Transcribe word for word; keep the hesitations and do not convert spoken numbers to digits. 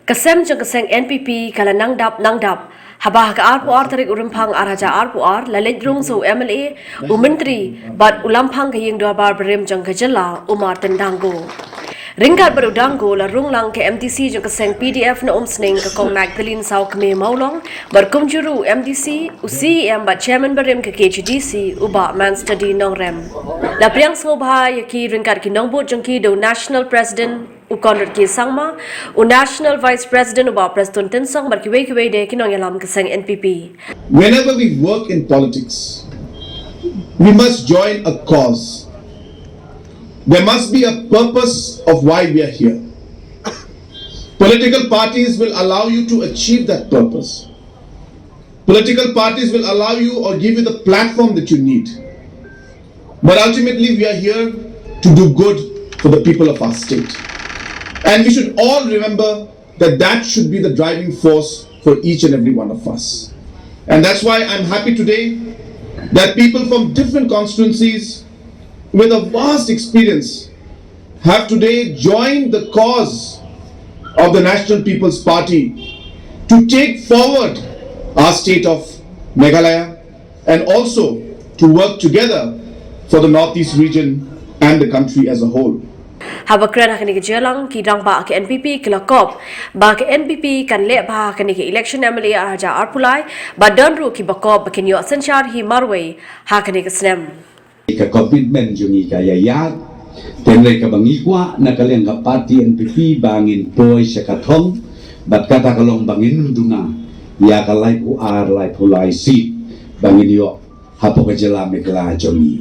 Ka sem jong ka seng N P P ka la nang dap nang dap. Haba ha ka arphew ar tarik u Rymphang ar hajar arphew ar la leit rung sa u M L A, u Myntri bad u Lamphang ka ïing dorbar barim jong ka jylla, u Martin Dango. Ryngkat bad u Dango la rung lang ka M D C jong ka seng P D F na Umsning, ka Kong Magdalene Sawkmie Mawlong, bad kumjuh ruh u M D C, u C E M bad Chairman barim ka K H A D C, u Bah Manstudy Nongrem. La pdiang sngewbha ïa ki ryngkat ki nongbud jong ki da u National President, u Conrad K Sangma, u National Vice President u Bah Prestone Tynsong bad kiwei kiwei de ki nongïalam ka seng N P P. Whenever we work in politics, we must join a cause. There must be a purpose of why we are here. Political parties will allow you to achieve that purpose. Political parties will allow you or give you the platform that you need. But ultimately, we are here to do good for the people of our state. And we should all remember that that should be the driving force for each and every one of us. And that's why I'm happy today that people from different constituencies with a vast experience have today joined the cause of the National People's Party to take forward our state of Meghalaya and also to work together for the Northeast region and the country as a whole. Haba kren ha kane ka jingïalang, ki rangbah ka N P P ki la kop ba ka N P P kan leh bha ha kane ka election M L A ar hajar arphew lai, bad don ruh kiba kop ba kin ïoh synshar hi marwei ha kane ka snem. Ka commitment jong ngi ka ïa ïaid, tangba kaba ngi kwah na ka liang ka party N P P ba ngin poi sha ka thong, bad kata ka long ba ngin ym duna ïa ka laiphew ar laiphew lai seat ba ngin ïoh hapoh ka jylla Meghalaya jong ngi.